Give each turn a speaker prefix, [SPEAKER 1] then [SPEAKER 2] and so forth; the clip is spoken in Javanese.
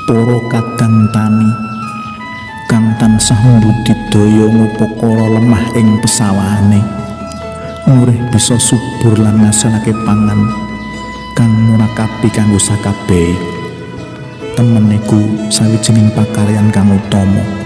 [SPEAKER 1] Para kadang tani kang tansah mbudidaya ngupakara lemah ing pesawahane murih bisa subur lan ngasilake pangan kang murakabi kanggo sakabehe. Temen iku sawijining pakaryan kang utama.